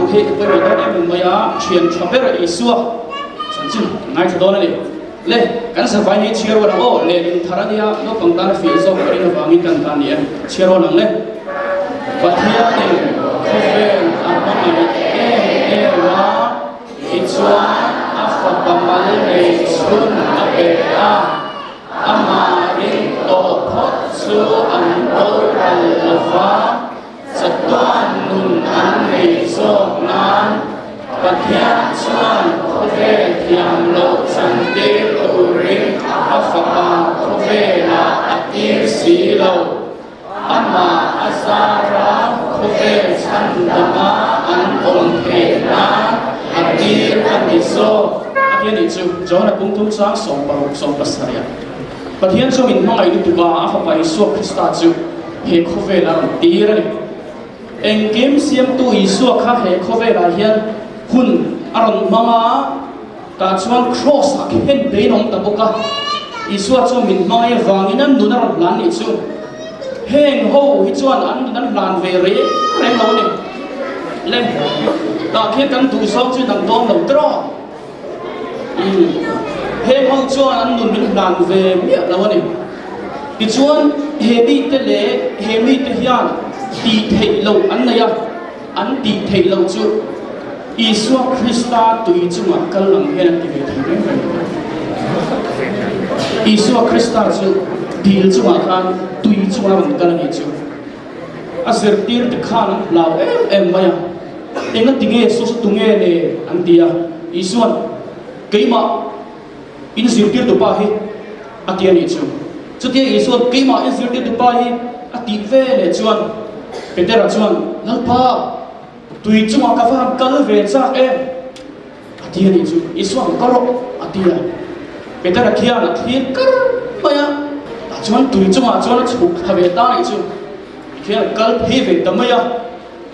thu hi pawimawh dawn em em mai a, thian tha ber Isua chanchin kan ngaithla dawn a ni. Le, kan zavai hi chhiar rual ang aw, lehlin thar a nia, naupang tan a fiah zawk ka rin avangin kan tan ni e, chhiar rual ang le. Pathianin khawvel a hmangaih em em a, tichuan a fapa mal nei chhun a pe a, amah ring tawh phawt chu an boral lo va, Chatuan nun an nei zawk nan Pathian chuan khawvel thiam loh chantir turin a Fapa khawvelah a tir si lo. Amah a zar a, khawvel chhandama an awm theih nan a tir a ni zawk. A ti a nih chu, Johana pungthum chang 60 70 ah Pathian chu min hmangaih lutuk a, a Fapa Isua Krista chu he khawvel a rawn tir a ni. Engkim siamtu Isua kha he khawvelah hian hun a rawn hmang a, tah chuan kraws a khen bein a awm ta bawk a. Isua chuan min hmangaih avangin an nun a rawn hlan nih chu. Heng ho hi chuan an nun an hlan ve reng reng lo a ni. Le, tah khian kan duh zawng chu in ang dawn lo tiraw? Umm, heng ho chuan an nun min hlan ve miah lo a ni. Tichuan, he mite leh he mite hian tih theih loh an nei a, an tih theih loh chu Isua Krista tui chungah kal ang hian an ti ve thei reng reng lo. Isua Krista chu dil chungah khan tui chungah a rawn kal a nih chu. A zirtirte khan an hlau em em mai a, Enga tinge saw saw tunge le? an ti a. Isua'n, Keimah in zirtirtu pa hi a ti a nih chu. Chutia Isua'n, Keimah in zirtirtu pa hi a tih ve leh chuan Petera chuan, Lalpa, tui chungah ka va han kal ve chak em? A ti a nih chu, Isua'n ka rawh a ti a. Petera khian a thlir kar mai a, tah chuan tui chungah chuan a chhuk thla ve ta a nih chu. Tikhian a kal phei ve ta mai a.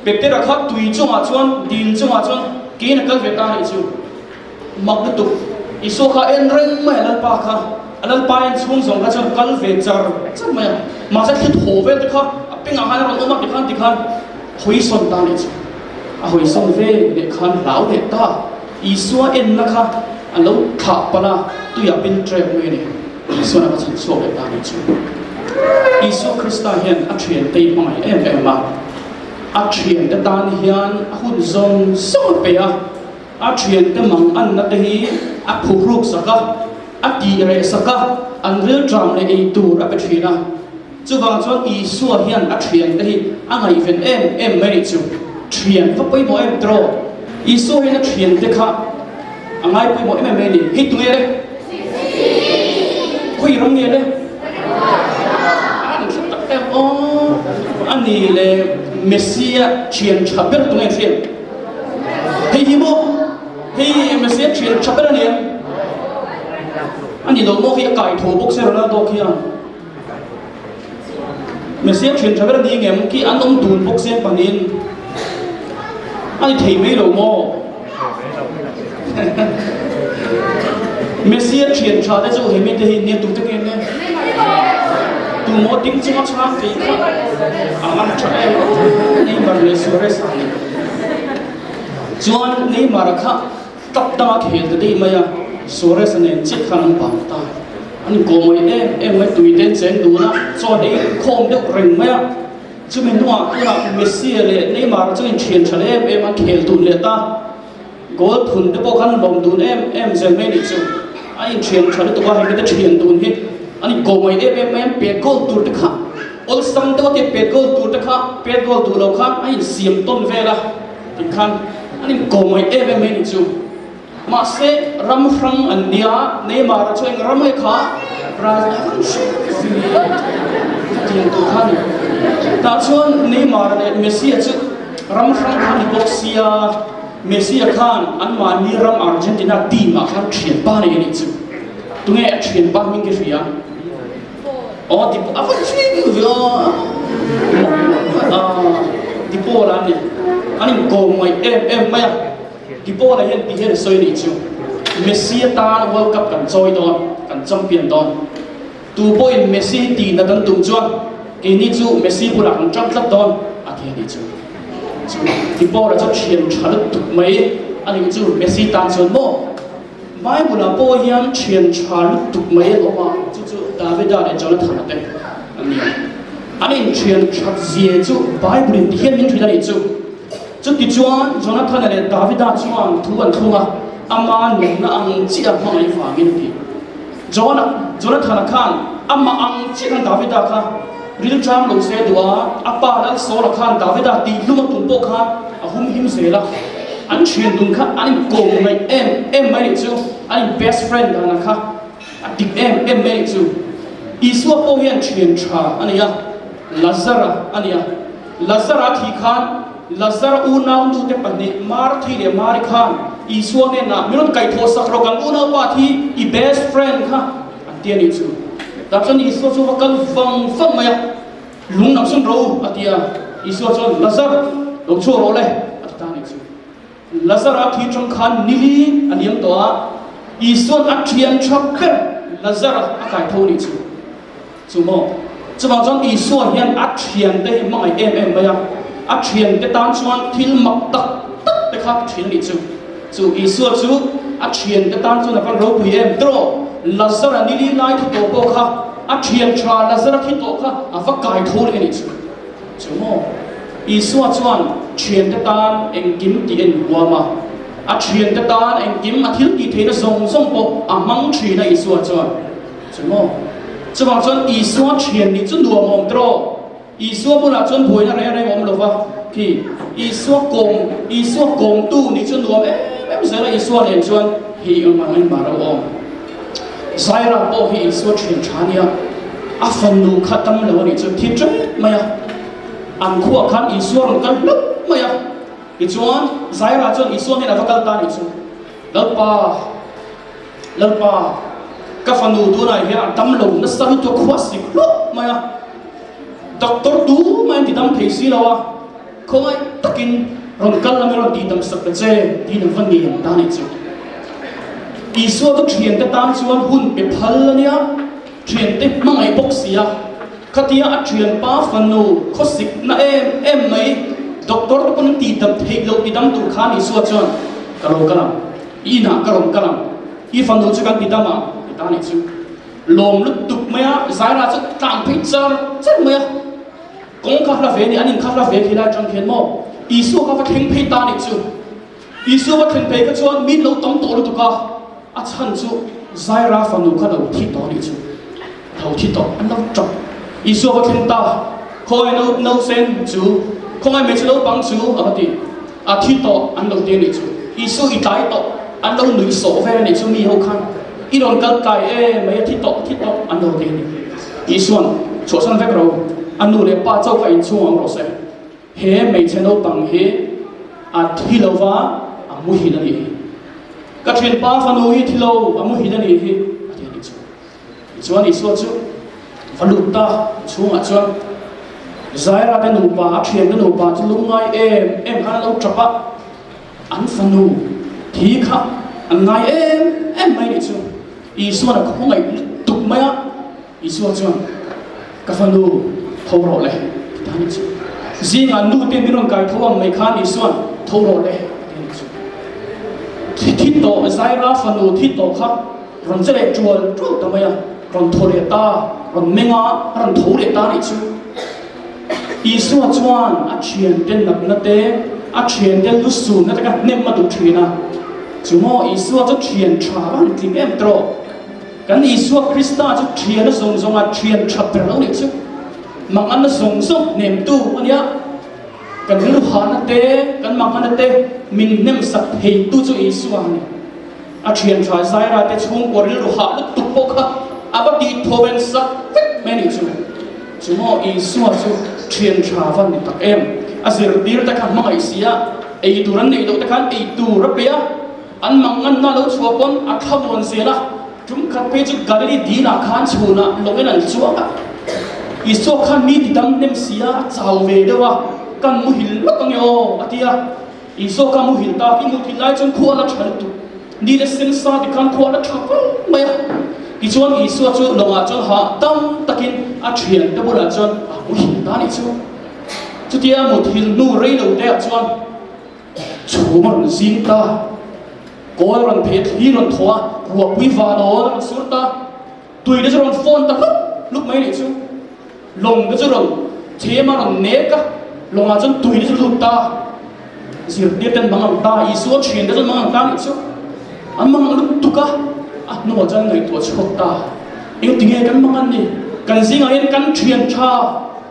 Petera kha tui chungah chuan, dil chungah chuan keiin a kal ve ta a nih chu. Mak lutuk, Isua kha en reng mai a Lalpa kha, a Lalpa en chhung zawng kha chuan kal ve char char mai a. Mahse thli thaw vel te kha a pengah khan a rawn awm a tikhan tikhan hawi sawn ta a nih chu. A hawi sawn ve leh khan hlau leh ta. Isua enna kha a lo thlah palh a, tuiah pin trep mai a ni. Isuan a va chhan chhuak leh ta a nih chu. Isua Krista hian a thiante i hmangaih em em a, a thiante tan hian a hun zawng zawng a pe a, a thiante mang anna te hi a phuhruk sak a, a tih reh sak a, an rilṭam leh ei tur a pe thin a. Chuvang chuan Isua hian a thiante hi a ngaihven em em mai nih chu. Thian va pawimawh em tiraw? Isua hian a thiante kha a ngai pawimawh em em mai a ni. Hei tunge le? Khawi ram nge le? An hre tak em aw. A ni le Messia thian tha ber tunge an hriat? Hei hi maw? Hei Messia thian tha ber a ni em? A ni lo maw khi a kai tho bawk se Ronaldo khian. Messiah thian tha ber a ni ngem khi an awm dun bawk sia panin a ni thei mai lo maw? Messiah thian tha te chu hemi te hi nia tute nge ne? Tu maw ding chunga chhang thei kha a man tha em Neymar leh Suarez ang ni. Chuan Neymar kha Tap danga khel ta daih mai a, Suarez a nen chiah khan an bang ta. An inkawh mai em em mai, tui te an cheng dun a, chaw ei khawm deuh reng mai a. Chumi hnuah tunah Messi leh Neymar chu inthian tha leh em em an khel dun leh ta. Goal thun te pawh khan an lawm dun em em zel mai a nih chu. An inthian tha lutuk a, hemi te thian dun hi an inkawh mai em em mai, an pet goal tur te kha awlsam deuh a tia pet goal tur te kha pet goal duh lo khan a insiam tawn vel a. Tikhan an inkawm mai em em mai ni chu. Mahse ram hrang an nia, Neymar-a chu eng ram nge kha? Brazil a rawn hre ve khatiang tur kha a ni. Tah chuan Neymar-a leh Messi-a chu ram hrang kha a ni bawk sia, Messi-a khan anmahni ram Argentina team-ah khan thianpa nei a nih chu. Tunge a thianpa hming khi hria? Aw ti a va hring ve a Tipawl a ni an inkawm ngaih em em mai a Tipawl ah hian ti hian a sawi anih chu Messi atan World Cup kan chawi dawn kan champion dawn tu pawhin Messi hi tih nat an tum chuan keini chu Messi bulah kan tang tlat dawn a ti anih chu. Chu Deborah chu thian tha lutuk mai a nih chu Messi tan chuan maw Bible ah pawh hian thian tha lutuk mai an awm a, chu chu Davida leh Jonathana te an ni a. An inthian that zia chu Bible in ti hian min hrilh a nih chu. Chutichuan Jonathana leh Davida chuan thu an thlung a, ama nunna ang chiah hmangaih vangin a ti. Jona, Jonathana khan amah ang chiah khan Davida kha rilṭam lo se duh a, a pa lal Saula khan Davida tihhlum a tum pawh khan a humhim zel a. An ṭhian dun kha an inkawm ngaih em em mai nih chu, an in best friend dana kha a dik em em mai nih chu. Isua pawh hian ṭhian ṭha a nei a, Lazara a ni a. Lazara thi khan Lazara unau nute pahnih Marthi leh Mari khan Isua hnenah min rawn kaihthawh sak rawh kan unaupa thi i best friend kha an ti a nih chu. Tah chuan Isua chu va kal vang vang mai a, lung nang sun ro a ti a, Isua chuan Lazar lo chhuak rawh le a ti ta a nih chu. Lazara thi tang khan nili a liam tawh a, Isua'n a thian tha ber Lazara a kai tho a nih chu. Chu maw? Chuvang chuan Isua hian a thiante hi hmangaih em em mai a, a thiante tan chuan thil mak tak tak te kha a thian a nih chu. Chu Isua chu a thiante tan chuan a van ropui em tawh? Lazara nili lai thi tawh pawh kha a thian tha Lazara thi tawh kha a va kai tho leh a nih chu. Chu maw? Isua chuan thiante tan engkim tih a inhuam a, a thiante tan engkim a thil tih theihna zawng zawng pawh a hmang thin a Isua chuan. Chu maw? Chuvang chuan Isua thian nih chu nuam awm tawh. Isua bulah chuan buaina reng reng awm lova khi Isua kawm Isua kawmtu nih chu nuam em em zel a Isua nen chuan hei awm ang in mar a awm. Zaira pawh hi Isua thian tha nia, a fanu kha tam lo a nih chu thi tep mai a, an khuah khan Isua rawn kal hlauh mai a, tichuan Zaira chuan Isua hnenah va kal ta a nih chu, Lalpa, Lalpa, ka fanu tunah hian a dam lo nasa lutuk a khuah sik hlauh mai a, doctor tu mai an ti dam thei si lo a, khawngaih takin rawn kal lam i rawn tih dam sak ta che tiin an va ngen ta a nih chu. Isua chu thiante tan chuan hun pe phal a nia, thiante hmangaih bawk si a, khatia a thianpa fanu khawsik na em em mai doctor te pawn an tih dam theih loh ti dam tur khan Isua chuan ka lo kal ang, i inah ka rawn kal ang, i fanu chu kan ti dam ang ti ta a nih chu. Lawm lutuk mai a, Zaira chu tlan phei char char mai a. Kawng kha hla ve a ni, an in kha hla ve khi lai atang khian maw Isua kha va thleng phei ta nih chu. Isua va thlen phei kha chuan min lo tam tawh lutuk a, a chhan chu Zaira fanu kha lo thi tawh nih chu. Lo thi tawh, an lo tap. Isua va thleng ta, khawngaih no no sen chu, khawngaih hmeichhe naupang chu a va ti, a thi tawh an lo ti a nih chu. Isua i tlai tawh, an lo nuih sawh vel a nih chu mi ho khan. I rawn kal tlai e mai a thi tawh, thi tawh an lo ti a ni. Isua'n chhuahsan vek ro, a nu leh pa chauh kha inchhung ang rawh se. He hmeichhe naupang hi a thi lo va, a muhil a nih hi. Ka thianpa fanu hi thi lo, a muhil a nih hi, a ti a nih chu. Tichuan Isua chu va lut ta chhungah chuan Zaira te nupa, a thiante nupa chu lungngai em em khan an lo tap a, an fanu thi kha an ngai em em mai nih chu. Isua'n a khawngaih lutuk mai a, Isua chuan, Ka fanu, tho rawh le, ti ta ni chu. Zingah nu te min rawn kai tho ang mai khan Isua'n, Tho rawh le, a ti a ni chu. Thi thi tawh, Zaira fanu thi tawh kha rawn che leh tual tual ta mai a, rawn thaw leh ta, rawn meng a, a rawn tho leh ta a nih chu. Isua chuan a thiante natna te, a thiante lusunna te kha hnem a duh thin a. Chu maw Isua chu thian tha va han tling em tawh. Kan Isua Krista chu thiana zawng zawnga thian tha ber lo nih chu. Manganna zawng zawng hnemtu a nia. Kan rilruhana te, kan manganna te min hnem sak theitu chu Isua a ni. A thian tha Zaira te chhungkaw rilru hah lutuk pawh kha a va tih thawven sak vek mai a nih chu. Chu maw Isua chu thian tha va ni tak em? A zirtir te kha hmangaih si a, ei tur an neih loh te khan ei tur a pe a, an manganna lo chhuah pawn a thlamuan zel a. Tum khat phei chu Galili dinah khan chhunah lawngin an chuang a, Isua khan mi ti dam hnem si a, a chau ve deuh a, kan muhil lawk ange aw a ti a. Isua kha muhil tak i muthilh lai chuan khua a la tha lutuk. Ni le sen sa ti khan khua a la tha vang mai a. Tichuan Isua chu lawngah chuan hah tam takin a thiante bulah chuan a muhil ta a nih chu. Chutia muthilh hnu rei lo te ah chuan chhum a rawn zing ta, kawl a rawn phei a, thli rawn thaw a, ruahpui van awn a rawn sur ta, tui te chu rawn fawn ta hlup hlup mai nih chu. Lawng te chu rawn them a rawn nek a, lawngah chuan tui te chu lut ta, zirtir te an mang ang ta, Isua thian te chu an mang ang ta nih chu. An mang ang lutuk a, a hnuah chuan an ngaihtuah chhuak ta. Engtinge kan mang an ni? Kan zingah hian kan thian tha,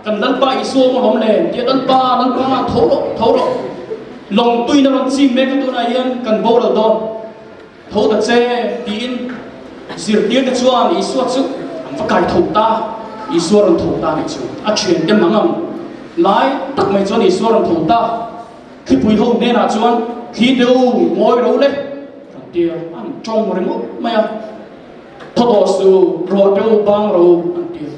kan Lalpa Isua awm alawm le, tia Lalpa, Lalpa, tho rawh, tho rawh. Lawng tuiin a rawn chim mek a tunah hian kan boral dawn. Tho ta che, tiin zirtirte chuan Isua chu an va kai tho ta. Isua rawn tho ta nih chu a thiante mang ang lai tak mai chuan Isua rawn tho ta. Thlipui ho hnenah chuan, Thli te u, ngawi ro le, rawn ti a, an tawng ringawt mai a. Thaw tawh su, ruah te u, bang ro, an ti a.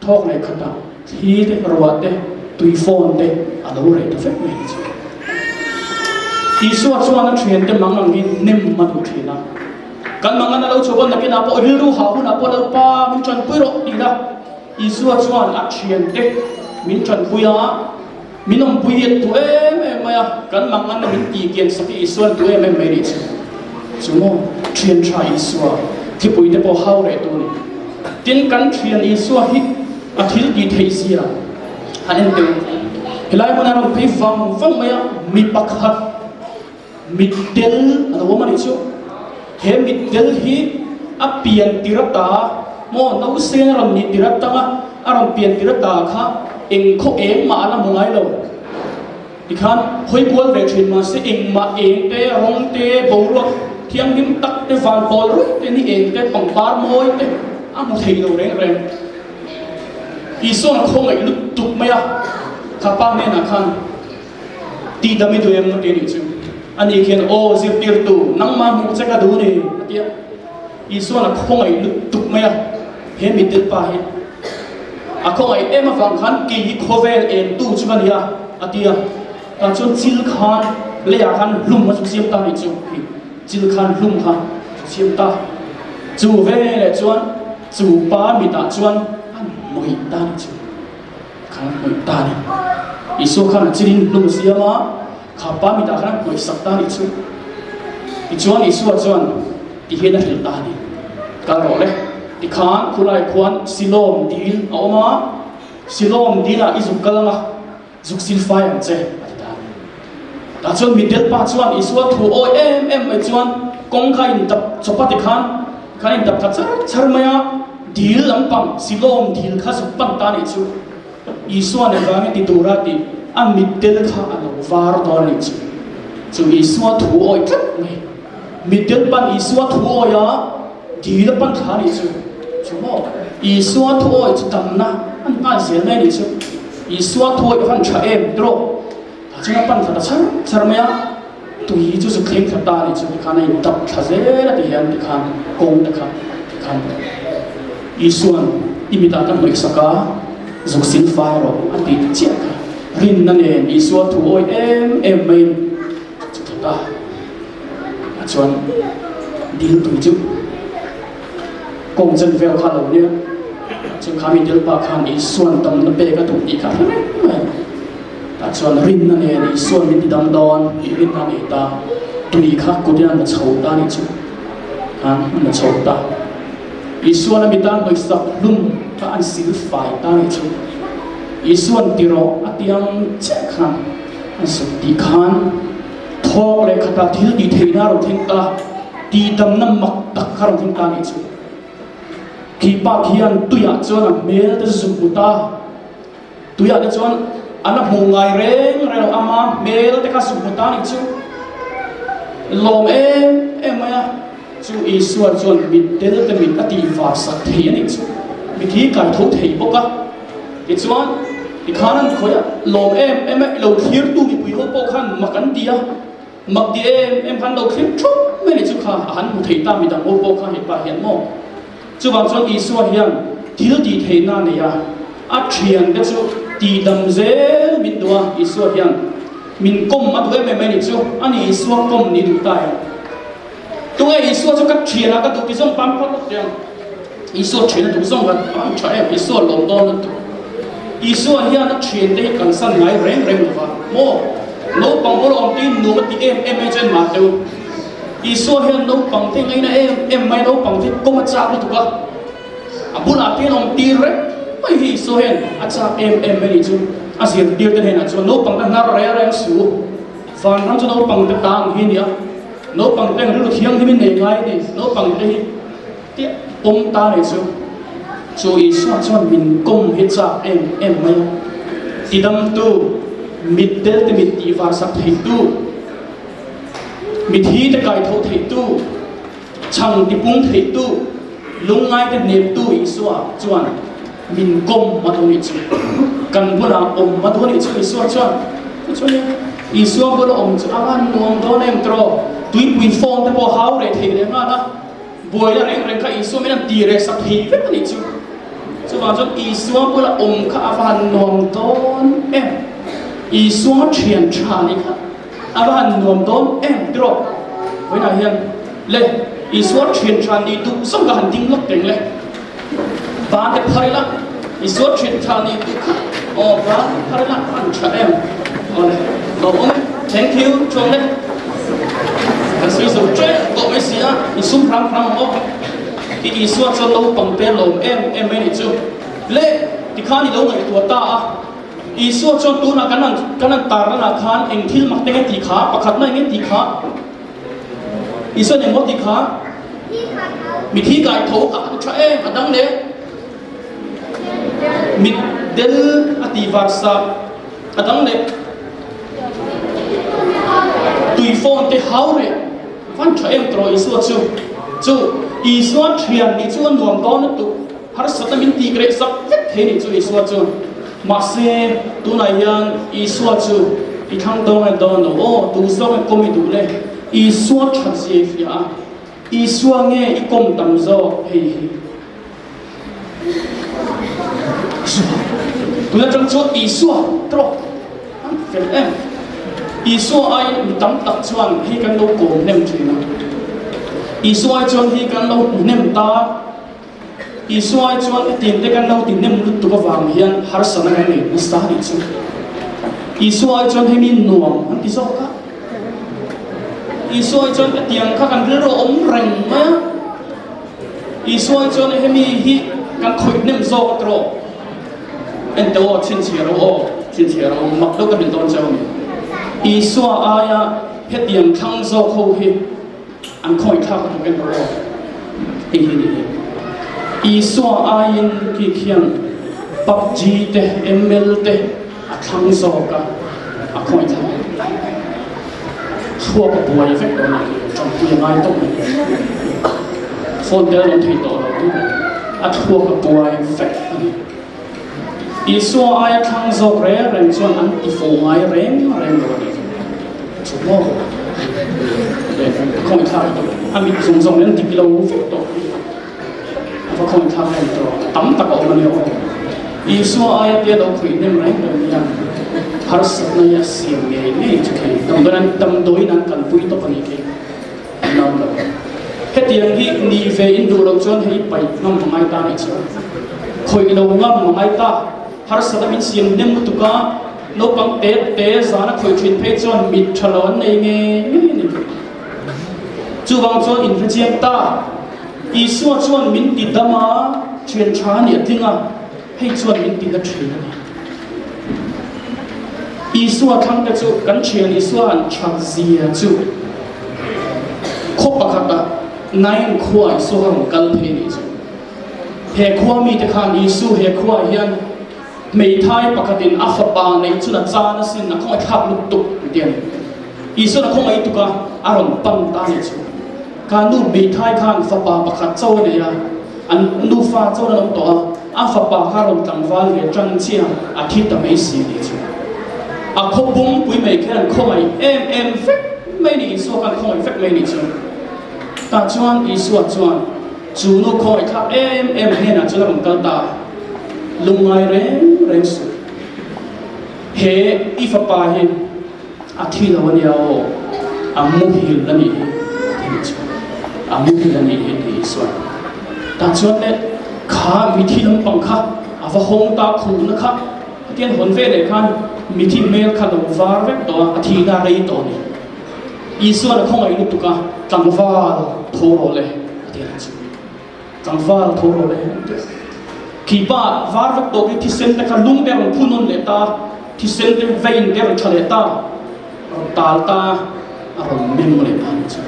Thawk leh khatah thli te, ruah te, tui fawn te a lo reh ta vek mai ni chu. Isua chuan a thiante mang ang hi nem a duh thin a. Kan mang an a lo chhuah pawn nakinah pawh rilru hah hunah pawh Lalpa min tanpui rawh ti la. Isua chuan a thiante min tanpui a, min awmpui hi a duh em em mai a, kan mang an a min tih kian sak hi Isua'n duh em em mai nih chu. Chu maw thian tha Isua thlipui te pawh hau reh tu a ni. Tin, kan thian Isua hi a thil tih theih zia han en teh u. Helai hmun a rawn phei vang vang mai a, mi pakhat mitdel a lo awm a nih chu. He mitdel hi a pian tir ata maw nauseng a rawn nih tir atanga a rawn pian tir ata kha engkhaw engmah a la hmu ngai lo. Tikhan hawi kual ve thin mahse engmah eng te, rawng te, boruak thianghlim tak te, van pawl ruih te ni eng te, pangpar mawi te a hmu thei lo reng reng. Isua'n a khawngaih lutuk mai a, kha pa hnenah khan tih dam i duh em ti a nih chu. Ani khian aw zirtirtu nangmah hmuh che ka duh ni a ti a. Isua'n a khawngaih lutuk mai a, he mitdel pa hi a khawngaih em avang khan kei hi khawvel entu chu ka ni a, a ti a. Tah chuan chil khan leiah khan hlum a zuk siam ta nih chu, khi chil khan hlum kha zuk siam ta. Chu veleh chuan chu pa mitah chuan a hnawih ta nih chu, khan a hnawih ta a ni. Isua khan a chilin hlum a siam a. Kha pa mitah khan a hnawihsak ta nih chu. Tichuan Isua chuan ti hian a hrilh ta a ni, Kal rawh le. Tikhan khulai khuan Silawm dil a awm a, Silawm dilah i zuk kal ang a, zuk sil fai ang che, a ti ta a ni. Tah chuan mitdel pa chuan Isua thu awi em em mai chuan kawng kha a intap chawp a tikhan khan a intap thla char char mai a, dil lampang Silawm dil kha zuk pan ta nih chu. Isua nen vangin ti tura tih a mitdel kha a lo var dawn a nih chu. Chu Isua thu awi tlat mai. Mitdel pan Isua thu awi a, dil a pan thla a nih chu. Chu maw? Isua thu awi chu damna a ni nghal zel mai a nih chu. Isua thu awi ka van tha em tiraw? Tah chuan a pan thla ta char char mai a, tui chu zuk thleng thla ta a nih chu tikhan a intap thla zel a ti hian tikhan kawng te kha tikhan Isua'n i mitah ka hnawihsak a, zuk sil fai rawh a tih chiah kha rinna nen Isua thu awi em em maiin chu thla ta a chuan dil tui chu kawng chen vel kha a lo nia chuan kha mi delpa khan Isua'n damna pek a duh tih kha a hre reng mai. Tah chuan rinna nen Isua'n min ti dam dawn tih rinna a nei ta. Tui kha kutin a la chho ta a nih chu. Khan a la chho ta. Isua'n a mitan hnawihsak hlum kha an sil fai ta a nih chu. Isua'n ti rawh a ti ang chiah khan an sawi tih khan thawk leh khatah thil tih theihna a rawn thleng ta. Tihdamna mak tak kha a rawn thleng ta a nih chu. Khi pa khian tuiah chuan a hmel te chu zuk hmu ta. Tuiah te chuan an la hmuh ngai reng reng lo, ama hmel te kha zuk hmu ta nih chu lawm em em mai a, chu Isua chuan mitdel te mit a tih var sak thei a nih chu, mithi kai tho thei bawk a, tichuan tikhan an khawih a, lawm em em a, lo thlirtu mipui ho pawh khan mak an ti a, mak ti em em khan lo thlir thup mai nih chu kha a han hmu thei ta midang ho pawh kha hepa hian maw. Chuvang chuan Isua hian thil tih theihna a nei a, a thiante chu tihdam zel min duh a, Isua hian min kawm a duh em em mai ni chu, a ni Isua kawm ni duh ta em? Tunge Isua chu ka thianah ka duh ti zawng pam phawt lawk teh ang, Isua thian a duh zawng kha a tha em, Isua lawm dawn lutuk. Isua hian a thiante hi kalsan ngai reng reng lo va maw? Naupang bawlh awm te nuam a ti em em mai chuan mah teu. Isua hian naupang te ngaina em em mai naupang te kawng a chak lutuk a, a bulah te hian awm tir reng mai hi Isua hian a chak em em mai nih chu. A zirtir te hnenah chuan naupang te hnar reng reng suh u, vanram chu naupang te ta ang hi a ni a, naupang te ang rilru thianghlim in nei ngai a ni, naupang te hi Tiah pawm ta rih chu. Chu Isua chuan min kawm hi chak em em mai a. Tidamtu, mitdelte mit tihvar sak theitu, mithite kaitho theitu, chhang tipung theitu, lungngaite hneptu Isua chuan min kawm hma dawn nih chu. Kan bulah awm hma dawn nih chu Isua chuan. Chu chu nia, Isua bula awm chu a van nuam dawn em tiraw? Tuipui phone te pawh hau reh thei leh nghal a. Buaina reng reng kha Isua min an ti reh sak thei vek a nih chu. Chuvang chuan Isua bula awm kha a va han nuam dawn em? Isua thian tha nih kha a va han nuam dawn em tiraw? Vawiinah hian le Isua thian tha nih duh zawng ka han ding lawk reng le. Van te phar ila Isua thian tha nih duh kha aw van te phar ila a han tha em? Aw le lawmawm e. Thank you chuang le. Kan sawi zo ṭep tawh mai si a, i sum hrang hrang ang aw. Ti Isua chuan naupang te lawm em em mai nih chu. Le, tikhan i lo ngaihtuah ta a. Isua chuan tunah kan han kan han tar lanah khan eng thil mak te nge tih kha, pakhatna eng nge tih kha, Isuan eng maw tih kha? Mithi kai tho a han ṭha em a dang le. Mit del a ti var sak a dang le. Tui phone te hau reh van tha em tawh Isua chu chu Isua thian nih chu a nuam dawn lutuk harsatna min tih reh sak vek thei nih chu Isua chu mahse tunah hian Isua chu i thlang dawn nge dawn lo aw tu zawk nge kawm i duh le Isua that zia i hria a Isua nge i kawm tam zawk hei hi Isua. Tun atang chuan Isua trawk an fel em. Isua aiin mi tam tak chuan hei kan lo kawm hnem thin a. Isua ai chuan hei kan lo hmu hnem ta. Isua ai chuan hetiang te kan lo ti hnem lutuk avang hian harsatna kan nei nasa a nih chu. Isua ai chuan hei mi nuam an ti zawk a. Isua ai chuan hetiang kha kan rilru a awm reng mai a. Isua chuan hemi hi kan khawih hnem zawk a tawh. Ente aw, chhinchhiah ro aw, chhinchhiah ro, mak deuh ka hrilh dawn cheu a ni. Isua aia hetiang thlang zawk ho hi an khawih thlak a tuk en ro aw. Hei hi ni hi. Isua aiin khi khian PUBG te, ML te a thlang zawk a, a khawih thlak. Thluak a buai vek tawh a ni, tanpui a ngai tawh mai. Phone te a rawn thei tawh lo tu a thluak a buai vek a ni. Isua aia thlang zawk reng reng chuan an ti fo ngai reng reng lo a ni. Chu maw? Khawngaih thlak tawh a mit zawng zawng an dik lo vek tawh. A va khawngaih thlak em tawh tam tak a awm a ni aw. Isua aia tia lo khawih hnem reng reng hian harsatna hi a siam ngei ngei chu thei. Damdawiin an damdawiin an kalpui tawp a ni khi an nam lo. Hetiang hi ni ve in duh loh chuan hei paih ngam a ngai ta nih chuan khawih lo ngam a ngai ta. Harsatna min siam hnem lutuk a, naupang te te zana khawih thin phei chuan mit tha lo an nei ngei ngei a ni. Chuvang chuan inhrechiang ta. Isua chuan min ti dam a, thian tha a nih a tling a, hei chuan min ti na thin a ni. Isua thlang te chu kan thian Isua han that zia chu khaw pakhatah Nain khua Isua rawn kal phei nih chu. He khua mite khan Isu he khuaah hian hmeithai pakhatin a fapa neih chun a chan asin a khawngaihthlak lutuk an ti a ni. Isuan a khawngaih tuk a, a rawn pan ta nih chu. Ka nu hmeithai khan fapa pakhat cho a nei a, an nufa cho an awm tawh a, a fapa kha rawn tlangval ve tan chiah a, a thi ta mai si nih chu. A khaw pum pui mai kher an khawngaih em em vek mai ni, Isua khan khawngaih vek mai nih chu. Tah chuan Isua chuan chu nu khawngaihthlak em em hnenah chuan a rawn kal ta a, Lungngai reng reng suh, he i fapa hi, A thi lo a nia aw, a muhil a nih hi a ti chu. A muhil a nih hi ti Isuan. Tah chuan le kha mithi lampang kha a va hawng ta khuhna kha. Khatian hawn ve leh khan mithi hmel kha lo var vek tawh a, a thihna a rei tawh a ni. Isuan a khawngaih lutuk a, Tlangval tho rawh le, a ti a chu. Tlangval tho rawh le, a ti a. Khi pa var vek tawh khi thisen te kha lung te a rawn phu nawn leh ta, thisen te vein te a rawn tha leh ta, a rawn tal ta, a rawn meng leh ta a ni chu.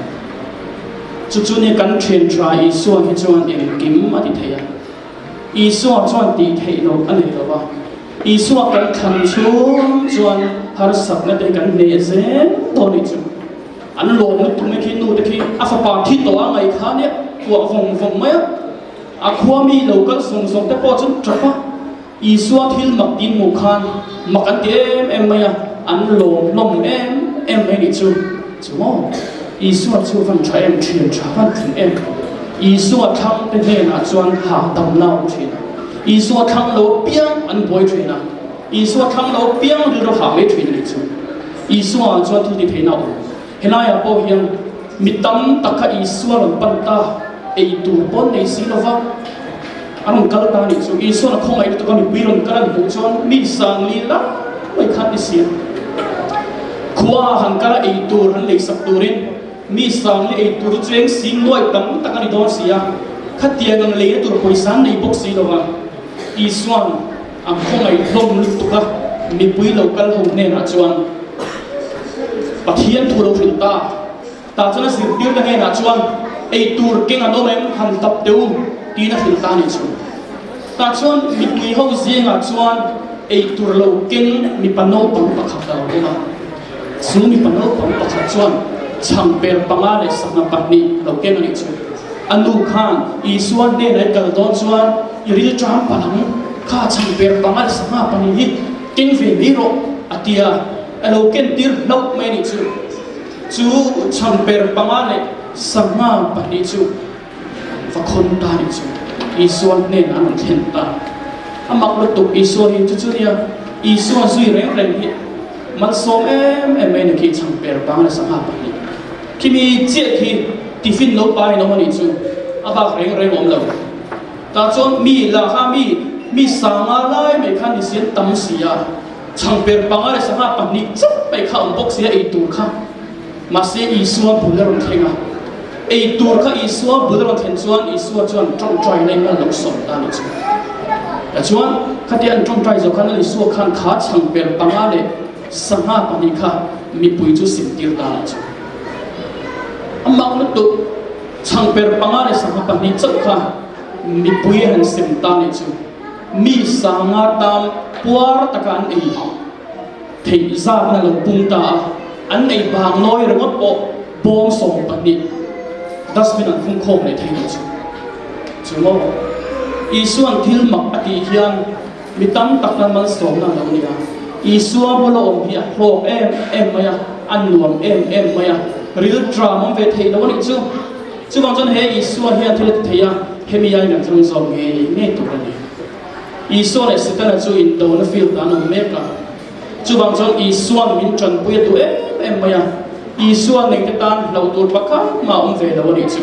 Chu chu ni kan thian tha Isua hi chuan engkim a ti thei a. Isua chuan tih theih loh a nei lo va, Isua kan thlan chhung chuan harsatna te kan hneh zel dawn anih chu. An lawm lutuk mai khi nu te khi a fapa thi tawh a ngaih kha nia kuah vawng vawng mai a, a khua mi lo kal zawng zawng te pawh chuan tap a, Isua thil mak tin hmuh khan mak an ti em em mai a, an lawm hlawm em em mai anih chu. Chu maw? Isua chu van tha em, thian tha van tling em? Isua thlang te hnenah chuan hahdamna a awm thin a. Isua thlang lo piang an buai thin a. Isua thlang lo piang rilru hah mai thin a nih chu. Isua ah chuan thil ti theihna a awm. Helaiah pawh hian mi tam tak kha Isua rawn pan ta, ei tur pawn nei si lova a rawn kal ta a nih chu. Isua'n a khawngaih lutuk a mipui rawn kal an hmuh chuan mi sangli lai mai kha an ni si a. Khua han kal a ei tur han leisak turin mi sangli ei tur chu cheng sing nuai tam tak a ni dawn si a. Khatiang ang leina tur pawisa an nei bawk si lova. Isua'n a khawngaih hlawm lutuk a, mipui lo kal ho hnenah chuan Pathian thu lo hrilh ta. Tah chuan a zirtirna hnenah chuan ei tur keng an awm em han tap teh u tiin a hrilh ta a nih chu. Tah chuan mipui ho zingah chuan ei tur lo keng mipa naupang pakhat a lo awm a. Chu mipa naupang pakhat chuan chhangper panga leh sangha pahnih a lo keng a nih chu. A nu khan Isua hnenah i kal dawn chuan i ril ṭam palh ang, kha chhangper panga leh sangha pahnih hi keng ve mai rawh a ti a, a lo ken tir hlauh mai a nih chu. Chu chhangper panga leh sangha pahnih chu va khawn ta nih chu Isua hnenah an rawn thlen ta. A mak lutuk Isua hi chu chu nia, Isua zui reng reng hi malsawm em em mai a ni khi chhangper panga leh sangha pahnih. Khimi chiah khi tiffin lo pai in awm a nih chu a bak reng reng awm lo. Tah chuan mi lah kha mi mi sanga lai mai kha ni sian tam si a. Chhangper panga leh sangha pahnih chauh mai kha awm bawk sia ei tur kha. Mahse Isua bul a rawn thleng a. Ei tur kha Isua bul a rawn thlen chuan Isua chuan tawngtai na in a lo sawm ta a ni chu. Tichuan khatia an tawngtai zawh khan Isua khan kha chhangper panga leh sangha pahnih kha mipui chu simtir ta a ni chu. A mak lutuk chhangper panga leh sangha pahnih chauh kha mipui a han sim ta a ni chu. Mi sanga tan puar taka an ei theih zatna lo pung ta a, an ei bang nawi ringawt pawh bawm 12 dustbin an khung khawm leh thei nih chu. Chu maw? Isua'n thil mak a tih hian mi tam tak tan malsawmna a lo ni a. Isua bula awm hi a hlawk em em mai a, a nuam em em mai a, ril tram awm ve thei lo a nih chu. Chuvang chuan he Isua hian thil a ti thei a, hemi aiin kan thlang zawk ngei ngei tur a ni. Isua leh Setana chu indona field ah an awm mek a. Chuvang chuan Isua'n min tanpui a duh em em mai a, Isua neite tan hlauh tur pakhat mah a awm ve lo a nih chu.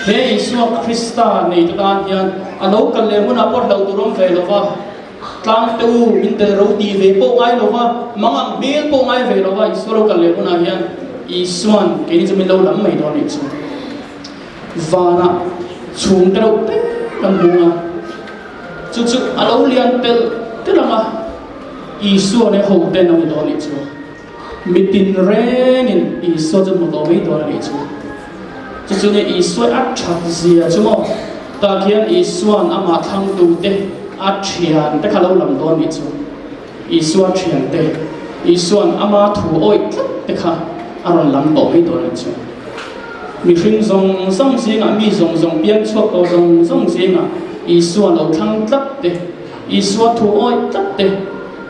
He Isua Krista neite tan hian a lo kal leh hunah pawh hlauh tur awm ve lo va, tlang te u min tel ro tih ve pawh ngai lo va, mangang hmel pawh ngai ve lo va, Isua lo kal leh hunah hian Isua'n keini chu min lo lam mai dawn a nih chu. Vanah chhung te reuh te kan hmu a, chu chu a lo lian telh telh ang a, Isua leh ho ten a ni dawn a nih chu. Mitin rengin Isua chu hmu tawh mai dawn a nih chu. Chu chu nia Isua a that zia chu maw? Tah khian Isua'n amah thlangtute a thian te kha lo lam dawn a nih chu. Isua thian te, Isua'n ama thu awih tlat te kha a rawn lam tawh mai dawn a nih chu. Mihring zawng zawng zingah, mi zawng zawng piang chhuak tawh zawng zawng zingah Isua lo thlang tlat te, Isua thu awih tlat te,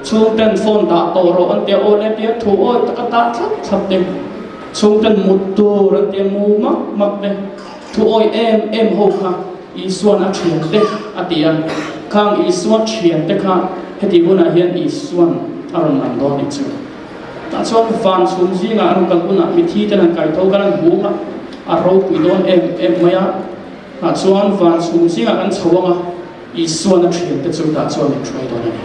chhungten phone dah tawh rawh an tia aw le tia thu awih taka dah thlap thlap te, chhungten mut tur an tia mu mak mak te, thu awih em em ho kha Isua'n a thian te a ti a, khang Isua thian te kha heti hunah hian Isua'n a rawn lam dawn nih chu. Tah chuan van chhum zingah an rawn kal hunah mithi ten an kai tho khan an hmu a, a ropui dawn em em mai a, tah chuan van chhum zingah kan chho ang a, Isua'n a thiante chu tah chuan min hruai dawn a ni.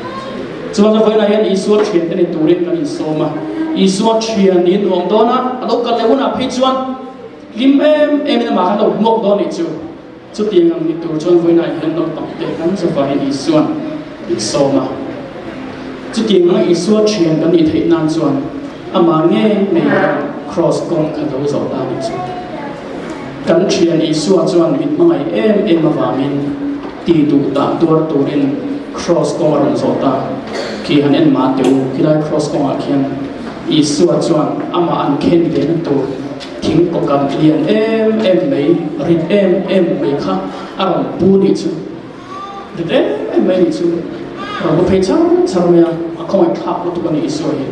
Chuan vawiinah hian Isua thiante ni turin kan insawm a, Isua thian niin nuam dawn a, a lo kal leh hunah phei chuan hlim em emin amah khan lo hmuak dawn nih chu. Chutiang ang ni tur chuan vawiinah hian naupang te kan zavaiin Isua'n insawm a. Chutiang anga Isua thian kan nih theih nan chuan amah ngei mai hian Kraws kawng kha lo zawh ta nih chu. Kan thian Isua chuan min hmangaih em em avangin ti duh dah tuar turin Kraws kawng a rawn zawh ta. Khi han en mah teh u, khilai Kraws kawngah khian Isua chuan amah an khen ve na tur Thing kawkam lian em em mai, rit em em mai kha a rawn pu nih chu, rit em em mai nih chu a rawn pu phei char char mai a, a khawngaih thlak lutuk a nih Isua hi.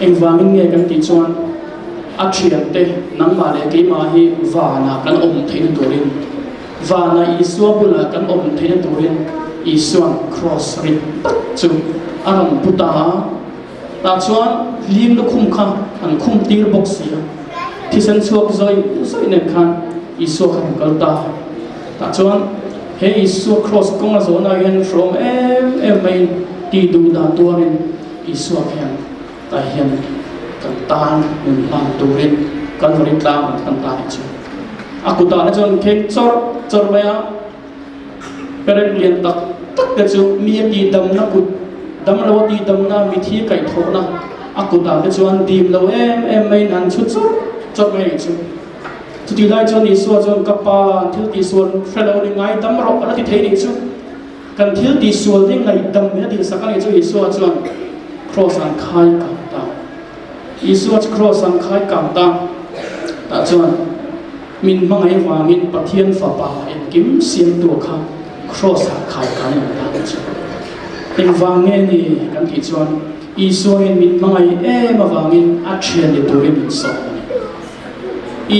Engvangin nge kan tih chuan a thiante nangmah leh keimah hi vanah kan awm theihna turin, vanah Isua bulah kan awm theihna turin Isua'n kraws rit tak chu a rawn pu ta a. Tah chuan hlim lukhum kha an khum tir bawk si a, thisen chhuak zawih zawih nen khan Isua kha an kal ta. Tah chuan he Isua kraws kawng a zawhna hian hrawm em em maiin ti duh dan tuarin Isua khian tah hian kan tan nun hlan turin Kalvari tlang an thlan ta nih chu. A kutah te chuan kheng chawrh chawrh mai a. Perek lian tak tak te chu mi a tihdamna kut, damlo a tihdamna, mithi kaihthawhna a kutah te chuan dim lo em em maiin an chhu chawrh chawrh mai chu. Chutih lai chuan Isua chuan ka pa an thil tihsual hre lo ni ngaidam rawh a la ti thei nih chu. Kan thil tihsual hi ngaihdam min a dilsak a nih chu Isua chuan Kraws an khai kang ta. Isua chu Kraws an khai kang ta. Tah chuan. Min hmangaih vangin Pathian Fapa engkim siamtu kha Kraws-ah khai kan awm ta ang chu. Engvang nge ni kan tih chuan Isuain min hmangaih em avangin a thian ni turin min sawm a ni.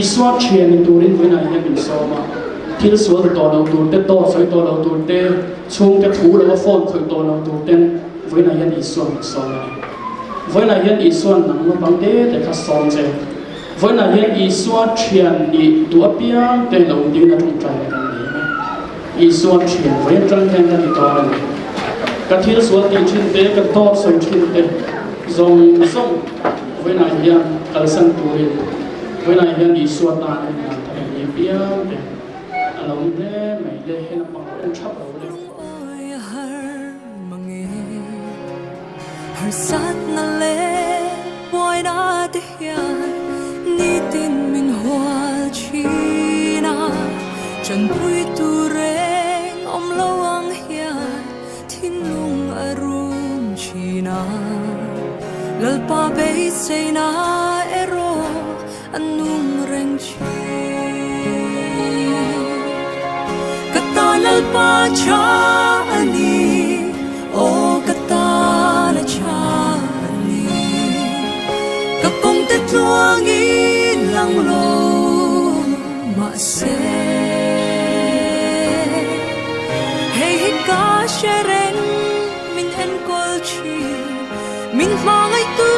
Isua thian ni turin vawiinah hian min sawm a, thil sual ti tawh lo tur te, dawt sawi tawh lo tur te, chhungte thu lo a phone khawih tawh lo tur ten vawiinah hian Isua min sawm a ni. Vawiinah hian Isua'n nang naupang te te kha sawm che. Vawiinah hian Isua thian nih duh apiang te lo ding a tawngtai na kan nei ang e. Isua thian vawi atang hian ka ti dawn a ni. Ka thil sual tih thin te, ka dawt sawi thin te zawng zawng vawiinah hian kalsan turin vawiinah hian Isua tan a inlan thar ang ni apiang te a lo ni hle mai le, hei naupang pawh en thap lo le. Lungawi a har mange harsatna leh buaina te hian nitin min hual thin a, chanpui tur reng awm lo ang hian thinlung a rum thin a, Lalpa beiseina erawh a nung reng thin. Ka ta Lalpa tha a ni, aw ka tan a tha a ni. Ka kawngte tluangin lang lo mahse, hei hi ka hre reng min enkawl thin, min hmangaihtu.